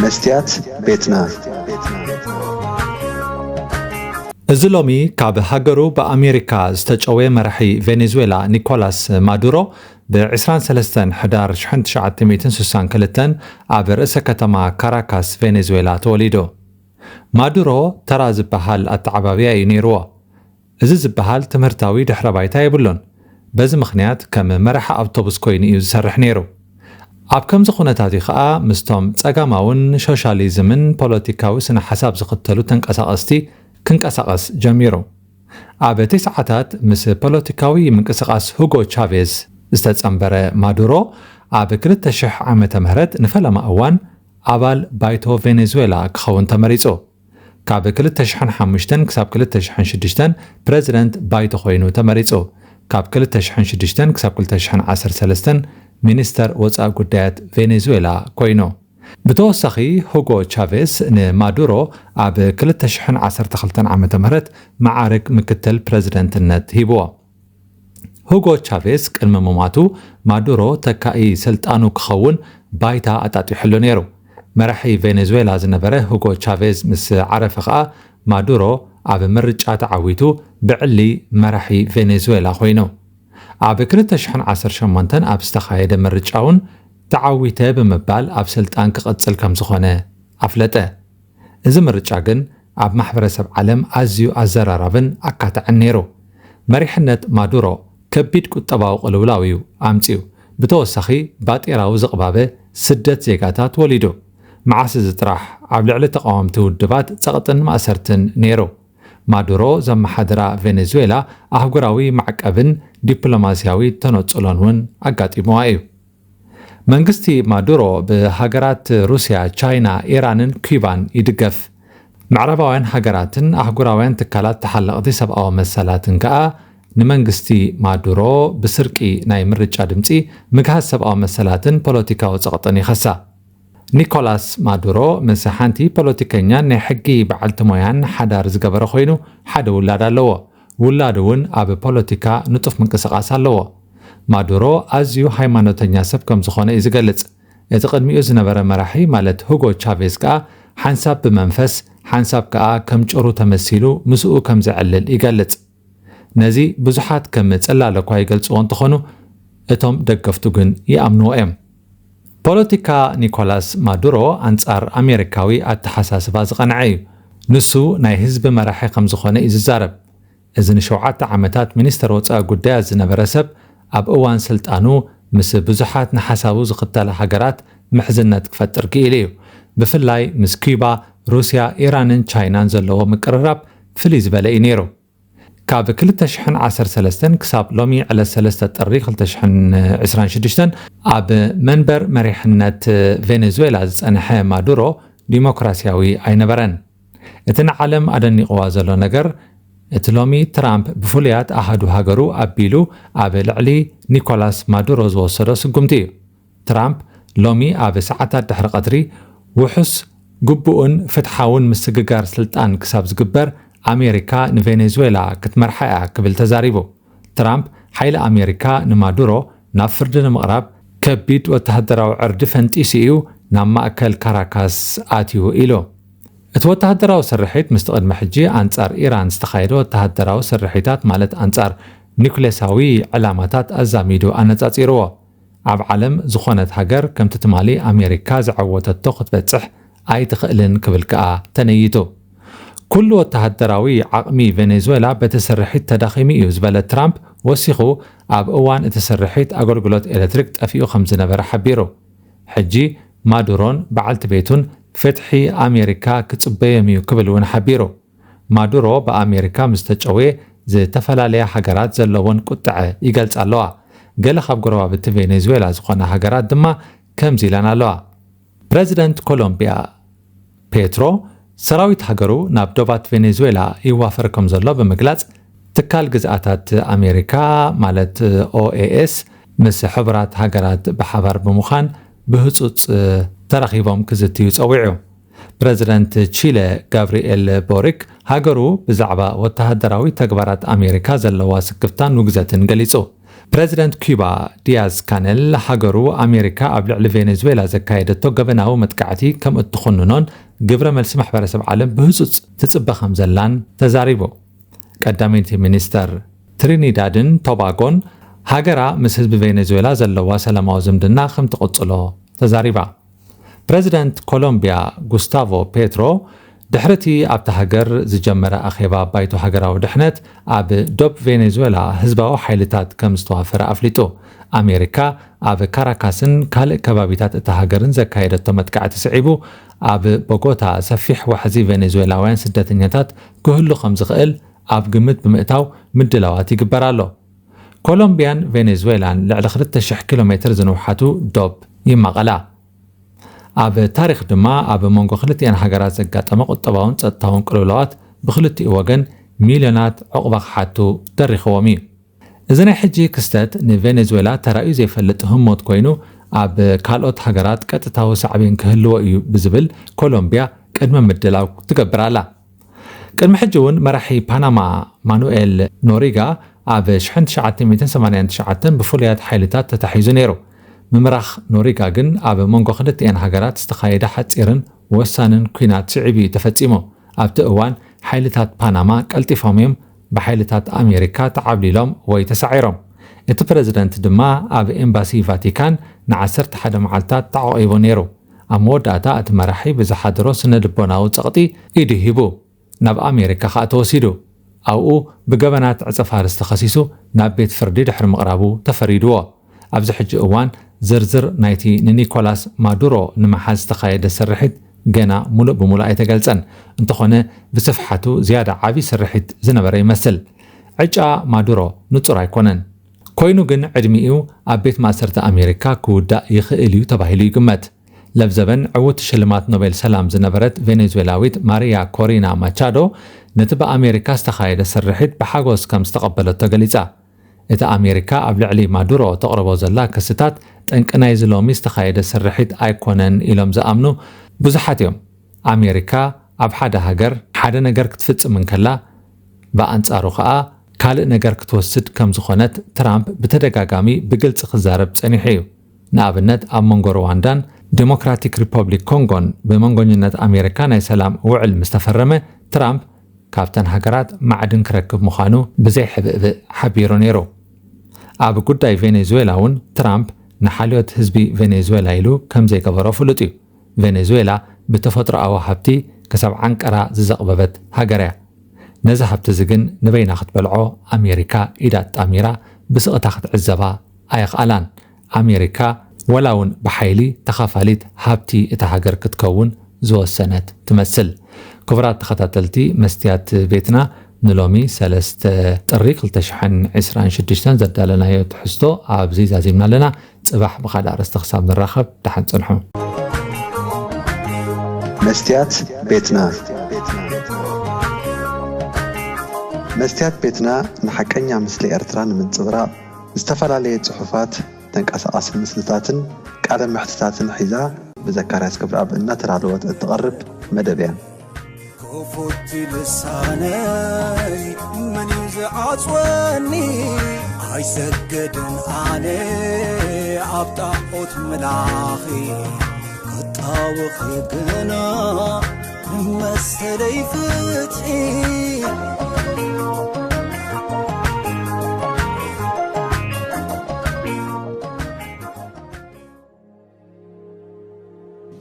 መስትያት ቤትና። እዚ ሎሚ ካብ ሃገሩ ብኣሜሪካ ዝተጨወየ መራሒ ቬኔዙዌላ ኒኮላስ ማዱሮ ብ ዕስራን ሰለስተን ሕዳር ሽሕን ትሽዓተ ሚእትን ስሳን ክልተን ኣብ ርእሰ ከተማ ካራካስ ቬኔዙዌላ ተወሊዱ። ማዱሮ ተራ ዝበሃል ኣተዓባብያ እዩ ነይርዎ። እዚ ዝበሃል ትምህርታዊ ድሕረ ባይታ የብሉን። በዚ ምኽንያት ከም መራሒ ኣውቶቡስ ኮይኑ እዩ ዝሰርሕ ነይሩ። ኣብ ከምዚ ኩነታት እዩ ኸኣ ምስቶም ጸጋማውን ሾሻሊዝምን ፖለቲካዊ ስነ ሓሳብ ዝኽተሉ ተንቀሳቐስቲ ክንቀሳቐስ ጀሚሩ። ኣብ ተስዓታት ምስ ፖለቲካዊ ምንቅስቓስ ሁጎ ቻቬዝ ዝተጸንበረ ማዱሮ ኣብ ክልተ ሽሕ ዓመተ ምህረት ንፈለማ እዋን ኣባል ባይቶ ቬኔዙዌላ ክኸውን ተመሪጹ። ካብ ክልተ ሽሕን ሓሙሽተን ክሳብ ክልተ ሽሕን ሽዱሽተን ፕረዚደንት ባይቶ ኮይኑ ተመሪጹ። ካብ ክልተ ሽሕን ሽዱሽተን ክሳብ ክልተ ሽሕን ዓሰርተ ሰለስተን ሚኒስተር ወጻኢ ጉዳያት ቬኔዙዌላ ኮይኑ። ብተወሳኺ ሁጎ ቻቬስ ንማዱሮ ኣብ ክልተ ሽሕን ዓሰርተ ክልተን ዓመተ ምህረት መዓርግ ምክትል ፕረዚደንትነት ሂብዎ። ሁጎ ቻቬስ ቅድሚ ምሟቱ ማዱሮ ተካኢ ስልጣኑ ክኸውን ባይታ ኣጣጢሑሉ ነይሩ። መራሒ ቬኔዙዌላ ዝነበረ ሁጎ ቻቬዝ ምስ ዓረፈ ኸኣ ማዱሮ ኣብ ምርጫ ተዓዊቱ ብዕሊ መራሒ ቬኔዙዌላ ኮይኑ። ኣብ ክልተ ሽሕን ዓሰርተ ሸሞንተን ኣብ ዝተኻየደ ምርጫ እውን ተዓዊተ ብምባል ኣብ ስልጣን ክቕጽል ከም ዝኾነ ኣፍለጠ። እዚ ምርጫ ግን ኣብ ማሕበረሰብ ዓለም ኣዝዩ ኣዘራራብን ኣካታዕን ነይሩ። መሪሕነት ማዱሮ ከቢድ ቁጠባዊ ቅልውላው እዩ ኣምጺኡ። ብተወሳኺ ባጤራዊ ዝቕባበ ስደት ዜጋታት ወሊዱ። መዓስ እዚ ጥራሕ ኣብ ልዕሊ ተቓወምቲ ውድባት ጸቕጥን ማእሰርትን ነይሩ። ማዱሮ ዘመሓድራ ቬኔዙዌላ ኣህጉራዊ ማዕቀብን ዲፕሎማስያዊ ተነጽሎን እውን ኣጋጢምዋ እዩ። መንግስቲ ማዱሮ ብሃገራት ሩስያ፣ ቻይና፣ ኢራንን ኪባን ይድገፍ። ምዕራባውያን ሃገራትን ኣህጉራውያን ትካላት ተሓለቕቲ ሰብኣዊ መሰላትን ከኣ ንመንግስቲ ማዱሮ ብስርቂ ናይ ምርጫ ድምጺ፣ ምግሃስ ሰብኣዊ መሰላትን ፖለቲካዊ ጸቕጥን ይኸሳ። ኒኮላስ ማዱሮ ምስ ሓንቲ ፖለቲከኛን ናይ ሕጊ በዓልቲ ሞያን ሓዳር ዝገበረ ኮይኑ ሓደ ውላድ ኣለዎ። ውላድ እውን ኣብ ፖለቲካ ንጡፍ ምንቅስቓስ ኣለዎ። ማዱሮ ኣዝዩ ሃይማኖተኛ ሰብ ከም ዝኾነ እዩ ዝገልጽ። እቲ ቅድሚኡ ዝነበረ መራሒ ማለት ሁጎ ቻቬዝ ከኣ ሓንሳብ ብመንፈስ ሓንሳብ ከኣ ከም ጭሩ ተመሲሉ ምስኡ ከም ዘዕልል ይገልጽ። ነዚ ብዙሓት ከም ጽላለ እኳ ይገልጽዎ እንተኾኑ እቶም ደገፍቱ ግን ይኣምንዎ እዮም። ፖለቲካ ኒኮላስ ማዱሮ ኣንጻር ኣሜሪካዊ ኣተሓሳስባ ዝቐንዐ እዩ። ንሱ ናይ ህዝቢ መራሒ ከም ዝኾነ እዩ ዝዛረብ። እዚ ንሸውዓተ ዓመታት ሚኒስተር ወጻኢ ጉዳያት ዝነበረ ሰብ ኣብ እዋን ስልጣኑ ምስ ብዙሓት ንሓሳቡ ዝኽተላ ሃገራት ምሕዝነት ክፈጥር ክኢሉ እዩ። ብፍላይ ምስ ኪባ፣ ሩስያ፣ ኢራንን ቻይናን ዘለዎ ምቅርራብ ፍልይ ዝበለ እዩ ነይሩ። ካብ ክልተ ሽሕን ዓሰርተ ሰለስተን ክሳብ ሎሚ ዕለት ሰለስተ ጥሪ ክልተ ሽሕን ዕስራን ሽዱሽተን ኣብ መንበር መሪሕነት ቬኔዙዌላ ዝጸንሐ ማዱሮ ዲሞክራስያዊ ኣይነበረን። እቲ ንዓለም ኣደኒቕዋ ዘሎ ነገር እቲ ሎሚ ትራምፕ ብፍሉያት ኣሃዱ ሃገሩ ኣቢሉ ኣብ ልዕሊ ኒኮላስ ማዱሮ ዝወሰዶ ስጉምቲ እዩ። ትራምፕ ሎሚ ኣብ ሰዓታት ድሕሪ ቀትሪ ውሑስ ግቡእን ፍትሓውን ምስግጋር ስልጣን ክሳብ ዝግበር ኣሜሪካ ንቬኔዙዌላ ክትመርሓ እያ ክብል ተዛሪቡ። ትራምፕ ሓይሊ ኣሜሪካ ንማዱሮ ናብ ፍርዲ ንምቕራብ ከቢድ ወተሃደራዊ ዕርዲ ፈንጢሱ እዩ ናብ ማእከል ካራካስ ኣትዩ ኢሉ። እቲ ወተሃደራዊ ስርሒት ምስቲ ቅድሚ ሕጂ ኣንጻር ኢራን ዝተኻየደ ወተሃደራዊ ስርሒታት ማለት ኣንጻር ኒኩሌሳዊ ዕላማታት ኣዛሚዱ ኣነጻጺርዎ። ኣብ ዓለም ዝኾነት ሃገር ከምቲ ትማሊ ኣሜሪካ ዝዓወተቶ ክትበጽሕ ኣይትኽእልን ክብል ከኣ ተነይቱ። ኩሉ ወተሃደራዊ ዓቕሚ ቬኔዙዌላ በቲ ስርሒት ተዳኺሙ እዩ ዝበለ ትራምፕ ወሲኹ ኣብ እዋን እቲ ስርሒት ኣገልግሎት ኤሌክትሪክ ጠፊኡ ከም ዝነበረ ሓቢሩ። ሕጂ ማዱሮን በዓልቲ ቤቱን ፍትሒ ኣሜሪካ ክጽበዮም እዩ ክብል እውን ሓቢሩ። ማዱሮ ብኣሜሪካ ምስ ተጨውየ ዝተፈላለያ ሃገራት ዘለወን ቁጥዐ ይገልጻ ኣለዋ። ገለ ካብ ጎረባብቲ ቬኔዙዌላ ዝኾና ሃገራት ድማ ከምዚ ኢለን ኣለዋ። ፕረዚደንት ኮሎምቢያ ፔትሮ ሰራዊት ሃገሩ ናብ ዶባት ቬኔዙዌላ ይዋፈር ከም ዘሎ ብምግላጽ ትካል ግዝኣታት ኣሜሪካ ማለት ኦኤኤስ ምስ ሕቡራት ሃገራት ብሓባር ብምዃን ብህጹጽ ተራኺቦም ክዝትዩ ጸዊዑ። ፕረዚደንት ቺለ ጋብሪኤል ቦሪክ ሃገሩ ብዛዕባ ወተሃደራዊ ተግባራት ኣሜሪካ ዘለዋ ስክፍታን ውግዘትን ገሊጹ። ፕረዚደንት ኩባ ዲያዝ ካነል፣ ሃገሩ ኣሜሪካ ኣብ ልዕሊ ቬኔዙዌላ ዘካየደቶ ገበናዊ መጥቃዕቲ ከም እትኹንኖን ግብረ መልሲ ማሕበረሰብ ዓለም ብህጹጽ ትጽበ ከም ዘላን ተዛሪቡ። ቀዳመይቲ ሚኒስተር ትሪኒዳድን ቶባጎን፣ ሃገራ ምስ ህዝቢ ቬኔዙዌላ ዘለዋ ሰላማዊ ዝምድና ከም ትቕጽሎ ተዛሪባ። ፕረዚደንት ኮሎምቢያ ጉስታቮ ፔትሮ፣ ድሕሪቲ ኣብታ ሃገር ዝጀመረ ኣኼባ ባይቶ ሃገራዊ ድሕነት፣ ኣብ ዶብ ቬኔዙዌላ ህዝባዊ ሓይልታት ከም ዝተዋፈረ ኣፍሊጡ። ኣሜሪካ ኣብ ካራካስን ካልእ ከባቢታት እታ ሃገርን ዘካየደቶ መጥቃዕቲ ስዒቡ፣ ኣብ ቦጎታ ሰፊሕ ዋሕዚ ቬኔዙዌላውያን ስደተኛታት ክህሉ ከም ዝኽእል ኣብ ግምት ብምእታው ምድላዋት ይግበር ኣሎ። ኮሎምቢያን ቬኔዙዌላን ልዕሊ ክልተ ሽሕ ኪሎ ሜትር ዝንውሓቱ ዶብ ይማቐላ። ኣብ ታሪኽ ድማ ኣብ መንጎ ክልቲኣን ሃገራት ዘጋጠመ ቁጠባውን ጸጥታውን ቅልውላዋት ብክልቲኡ ወገን ሚልዮናት ዕቑባ ክሓቱ ደሪኽዎም እዩ። እዚ ናይ ሕጂ ክስተት ንቬኔዙዌላ ተራእዩ ዘይፈልጥ ህሞት ኮይኑ፣ ኣብ ካልኦት ሃገራት ቀጥታዊ ሳዕቤን ክህልዎ እዩ ብዝብል ኮሎምቢያ ቅድመ ምድላው ትገብር ኣላ። ቅድሚ ሕጂ እውን መራሒ ፓናማ ማኑኤል ኖሪጋ ኣብ ሽሕን ትሽዓተ ሚእትን ሰማንያን ትሽዓተን ብፍሉያት ሓይልታት ተታሒዙ ነይሩ። ምምራኽ ኖሪጋ ግን ኣብ መንጎ ክልቲኣን ሃገራት ዝተኻየደ ሓጺርን ወሳንን ኲናት ስዒቡ እዩ ተፈጺሙ። ኣብቲ እዋን ሓይልታት ፓናማ ቀልጢፎም እዮም ብሓይልታት ኣሜሪካ ተዓብሊሎም ወይ ተሳዒሮም። እቲ ፕረዚደንት ድማ ኣብ ኤምባሲ ቫቲካን ንዓሰርተ ሓደ መዓልታት ተዓቒቡ ነይሩ። ኣብ መወዳእታ እቲ መራሒ ብዝሓደሮ ስነ ልቦናዊ ጸቕጢ ኢዱ ሂቡ ናብ ኣሜሪካ ከኣ ተወሲዱ። ኣብኡ ብገበናት ዕጸፋርስ ተኸሲሱ ናብ ቤት ፍርዲ ድሕሪ ምቕራቡ ተፈሪድዎ። ኣብዚ ሕጂ እዋን ዝርዝር ናይቲ ንኒኮላስ ማዱሮ ንምሓዝ ዝተኻየደ ስርሒት ገና ሙሉእ ብሙሉእ ኣይተገልጸን። እንተኾነ ብስፍሓቱ ዝያዳ ዓቢ ስርሒት ዝነበረ ይመስል። ዕጫ ማዱሮ ንጹር ኣይኮነን። ኮይኑ ግን ዕድሚኡ ኣብ ቤት ማእሰርቲ ኣሜሪካ ክውዳእ ይኽእል እዩ ተባሂሉ ይግመት። ለብዘበን ዕውቲ ሽልማት ኖቤል ሰላም ዝነበረት ቬኔዙዌላዊት ማሪያ ኮሪና ማቻዶ ነቲ ብኣሜሪካ ዝተኻየደ ስርሒት ብሓጎስ ከም ዝተቐበለቶ ገሊጻ። እቲ ኣሜሪካ ኣብ ልዕሊ ማዱሮ ተቕርቦ ዘላ ክስታት ጠንቂ ናይዚ ሎሚ ዝተኻየደ ስርሒት ኣይኮነን ኢሎም ዝኣምኑ ብዙሓት እዮም። ኣሜሪካ ኣብ ሓደ ሃገር ሓደ ነገር ክትፍጽም እንከላ ብኣንጻሩ ከኣ ካልእ ነገር ክትወስድ ከም ዝኾነት ትራምፕ ብተደጋጋሚ ብግልጺ ክዛረብ ጸኒሑ እዩ። ንኣብነት ኣብ መንጎ ሩዋንዳን ዴሞክራቲክ ሪፐብሊክ ኮንጎን ብመንጎኝነት ኣሜሪካ ናይ ሰላም ውዕል ምስ ተፈረመ ትራምፕ ካብተን ሃገራት ማዕድን ክረክብ ምዃኑ ብዘይ ሕብእብእ ሓቢሩ ነይሩ። ኣብ ጉዳይ ቬኔዙዌላ እውን ትራምፕ ንሓልዮት ህዝቢ ቬኔዙዌላ ኢሉ ከም ዘይገበሮ ፍሉጥ እዩ። ቬኔዙዌላ ብተፈጥሮኣዊ ሃብቲ ክሳብ ዓንቀራ ዝዘቕበበት ሃገር እያ። ነዚ ሃብቲ እዚ ግን ንበይና ክትበልዖ ኣሜሪካ ኢዳ ኣጣሚራ ብስቕታ ክትዕዘባ ኣየኽኣላን። ኣሜሪካ ወላ እውን ብሓይሊ ተኻፋሊት ሃብቲ እታ ሃገር ክትከውን ዝወሰነት ትመስል። ክቡራት ተኸታተልቲ መስትያት ቤትና፣ ንሎሚ ሰለስተ ጥሪ ክልተ ሽሕን ዕስራን ሽዱሽተን ዘዳለናዮ ትሕዝቶ ኣብዚ ዛዚምና ኣለና። ጽባሕ ብኻልእ ኣርእስቲ ክሳብ ንራኸብ ደሓን ጽንሑ። መስትያት ቤትና። መስትያት ቤትና ንሓቀኛ ምስሊ ኤርትራ ንምንጽብራቕ ዝተፈላለየ ጽሑፋት፣ ተንቀሳቓሲ ምስልታትን ቃለ መሕትታትን ሒዛ ብዘካርያስ ክብረኣብ እናተዳለወት እትቐርብ መደብ እያ። ክፉት ልሳነይ መን እዩ ዝዓጽወኒ? ኣይሰግድን ኣነ ኣብ ጣዖት ምላኺ፣ ክጣወኺ ግና ንመሰለይ ፍትሒ።